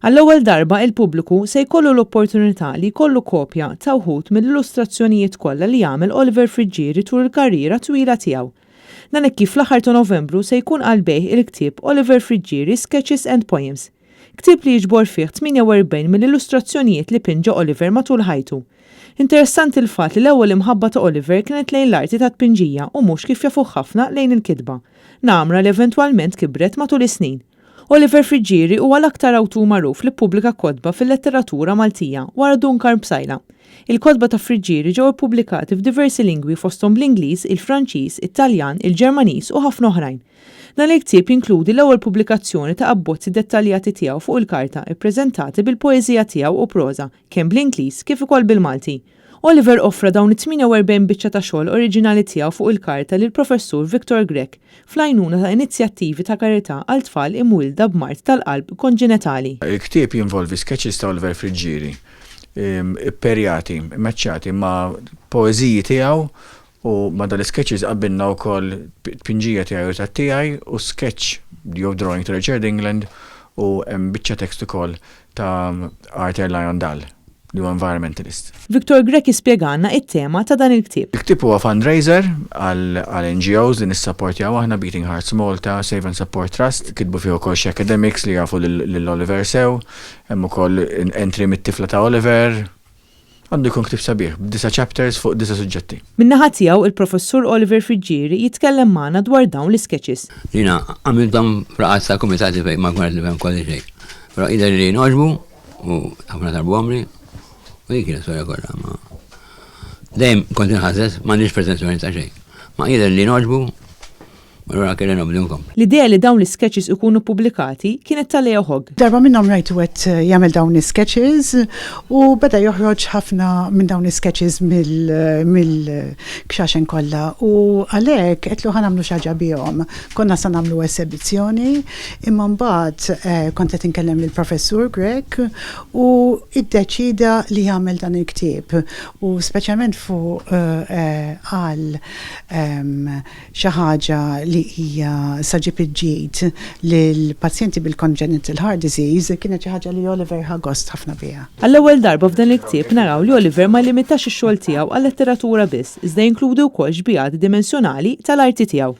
Għall-ewwel darba il-pubbliku se jkollu l-opportunità li jkollu kopja ta' wħud mill-illustrazzjonijiet kollha li għamel Oliver Friggieri tul il-karriera twila tiegħu. Dan hekk kif fl-aħħar ta' Novembru se jkun għall-bejgħ il-ktieb Oliver Friggieri Sketches and Poems. Ktieb li jiġbor fih 48 mill-illustrazzjonijiet li pinġa Oliver matul ħajtu. Interessanti l-fatt li l-ewwel imħabba ta' Oliver kienet lejn l-arti tat-tpinġija u mhux kif jafuh ħafna lejn il-kitba. Namra li eventwalment kibret matul is-snin. Oliver Friggieri huwa l-aktar awtur magħruf li ppubblika kotba fil-letteratura Maltija, wara Dun Karm Psaila. Il-kotba ta' Friggieri ġew ippubblikati f'diversi lingwi fosthom bl-Ingliż, il-Franċiż, it-Taljan, il-Ġermaniż u ħafna oħrajn. Dan il-ktieb jinkludi l-ewwel pubblikazzjoni ta' abbozzi dettaljati tiegħu fuq il-karta ppreżentati bil-poeżija tiegħu u proża kemm bl-Ingliż kif ukoll bil-Malti. Oliver offra dawn it-48 biċċa ta' xogħol oriġinali tiegħu fuq il-karta lill-Professur Victor Grech fl-għajnuna ta' inizjattivi ta' karità għal tfal imwielda b'mard tal-qalb konġenetali. Il-ktieb jinvolvi sketches ta' Oliver Friggieri pperjati, immeċċjati ma' poeżiji tiegħu u ma' dal-isketches qabbilna wkoll tpinġija tiegħi u ta' tiegħi u sketch jew drawing ta' Richard England u hemm biċċa text ukoll ta' Arthur Lyon Dahl, li huwa environmentalist. Victor Grech jispjegalna it-tema ta' dan il-ktieb. Il-ktieb huwa fundraiser għal NGOs li nissapportjaw aħna, Beating Hearts Malta, Save and Support Trust. Kitbu fih ukoll xi academics li jafu lil Oliver sew. Hemm ukoll entry mit-tifla ta' Oliver. Għandu jkun ktieb sabiħ, b'disa' chapters fuq disa' suġġetti. Min-naħa tiegħu, il-Professur Oliver Friggieri jitkellem magħna dwar dawn l-isketches. Jiena għamilthom f'laqgħat ta' kumitati fejn ma kont nifhem kważi xejn. Però jidher li jingħoġbu u ħafna talbuhomli u dik hija l-istorja kollha. Ma dejjem kont inħażżeż, m'għandix pretensjoni ta' xejn. Ma jidher li jingħoġbu Allura kelli nobdi nkompli. L-idea li dawn l-isketches ikunu ppubblikati kienet ta' Leo Hogg. Darba minnhom rajtu qed jagħmel dawn l-isketches u beda joħroġ ħafna minn dawn l-isketches mill-kxaxen kollha u għalhekk għedtlu ħa nagħmlu xi ħaġa bihom. Konna sa nagħmlu esebizzjoni imma mbagħad kont qed inkellem lill-Professur Grech u iddeċieda li jagħmel dan il-ktieb u speċjalment fuq għal xi ħaġa li hija sa ġib il-ġid lill-pazjenti bil-congenital heart disease kienet xi ħaġa li Oliver ħa gost ħafna biha. Għall-ewwel darba f'dan il-ktieb naraw li Oliver ma llimitax ix-xogħol tiegħu għal-letteratura biss, iżda jinkludi wkoll xbihat dimensjonali tal-arti tiegħu.